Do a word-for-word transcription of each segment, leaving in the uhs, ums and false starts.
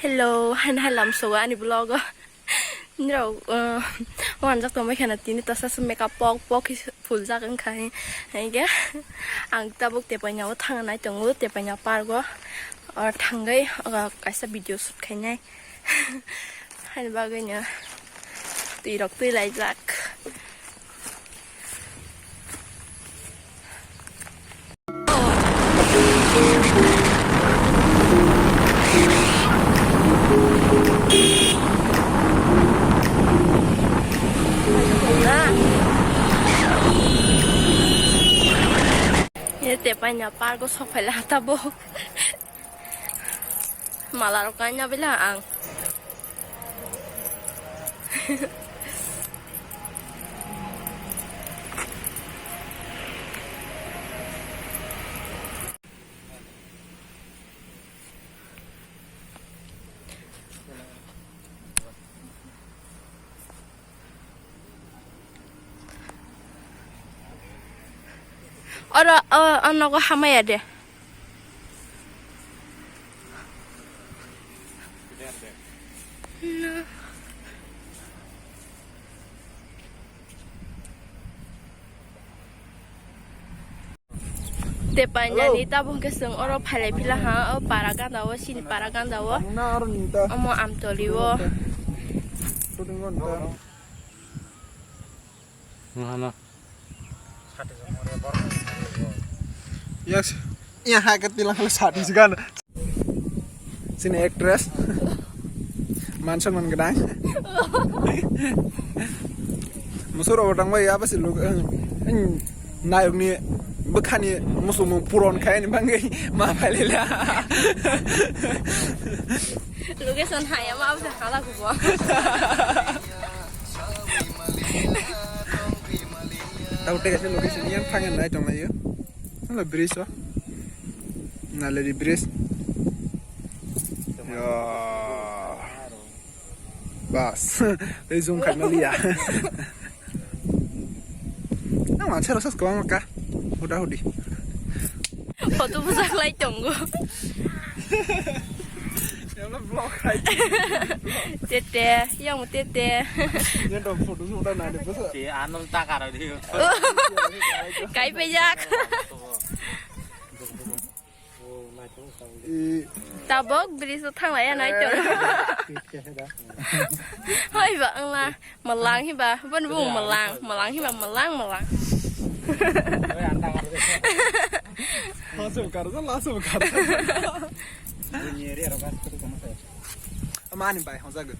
Hello, han hai lam sogo ani vlog o. Nirok, uh, wanjak tongbai khana tini tosa se makeup pok pok khe fuljak wngkha hai. Hai khe ang tabuk Tepaina o thang nai tongo, Tepaina park o. Or thangwi, uh, kaisa video shoot khainai. Haini bagwino twi rok twi laijak. Ye Tepaina park o sok phaila tabuk. Mala rok kaina bila ang. Oro, o, o nogo hamaya de. Tepainani tabuk hwnkhe chwng oro phailai phila ha, o para ganda o, chini para ganda o. Omo Amtoli o. Hano. Yes. Iya, hai ke tilang kali sati segan. Sini actress. Man sonman gedang. Musur orang bai apa sih lu? Nayok ni bekhani musuh puron kaya ni banggai ma phailila. Location hai ama apa sih hala kubo. Tau tega sih location yang kangen lai tong lai yo. Hala bridge o. Naledi bridge. Ya. Bas. Tei zoom khaima liya. Nang mansa rasa kwbangma ka. Huda hudi. Photo bujak lai tongo. Tete, yang tete. Yang dong photo shoot na de basa. Si anol ta karo di. Kai pejak. Tabok bridge o thanglai ya nai to. Hoi ba ang la. Malang hiba, bon bu malang, malang hiba, malang, malang. Langsung kar, langsung kar. Mani bai, hojak.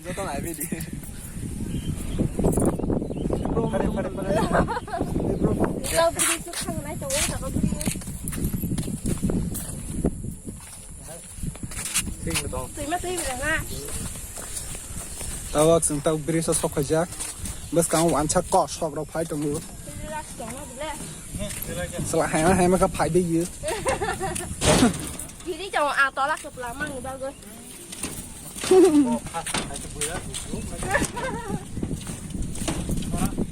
Joto nai bidi. Ila bidi tu thang nai to, o jaga bidi. Twi ma twi bwrang a. Tabok chwng tabok bridge o sok khaijak. Bwskango wansa kosok rok phai tongo. Twi rak tong ma bole. Chwla haima haima khe phai de yo. Biri tong a tola kwpla mang bagwi.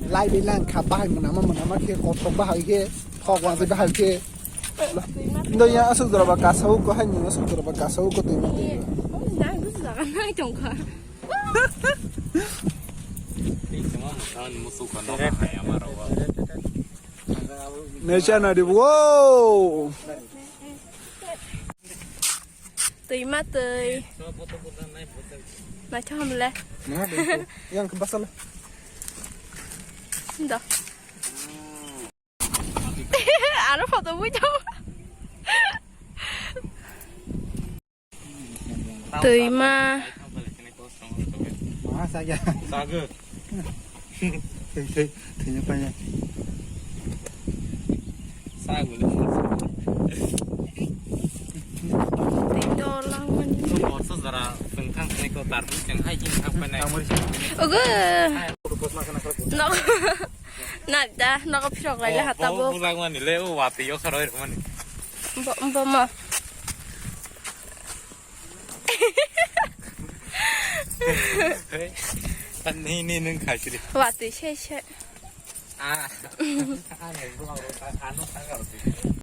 Lai bai lang kha bahai mwnama mwnama khe kothok bahai khe. Thok wngkha bahai khe. Ndo ya aswk jora ba kasao ko hai ni aswk jora ba kasao ko twi ma twi. Nang busu jaga nai tongkha. Nei cha na di wo. Twi ma twi. Nai cha hamle. Na de. Yang ke basal. Ndo. Aro photo bui tong. Twi ma. Ma sa ya. Sagu. Twi twi twi pa ya. Sagu le. Twi to lang man. Ko morso jara sengthang sengko tarbu seng hai jing thang pa nai. Ogo. No. Na da, nogo phirok lai le hata bo. Bo bujak mani le, o watwi yo kharo ir mani. Bo, bo ma. Ni, ni, nung khai sidi. Watwi se, se. Ah. Ah, ni bo, ah, ah, no khai karo sidi.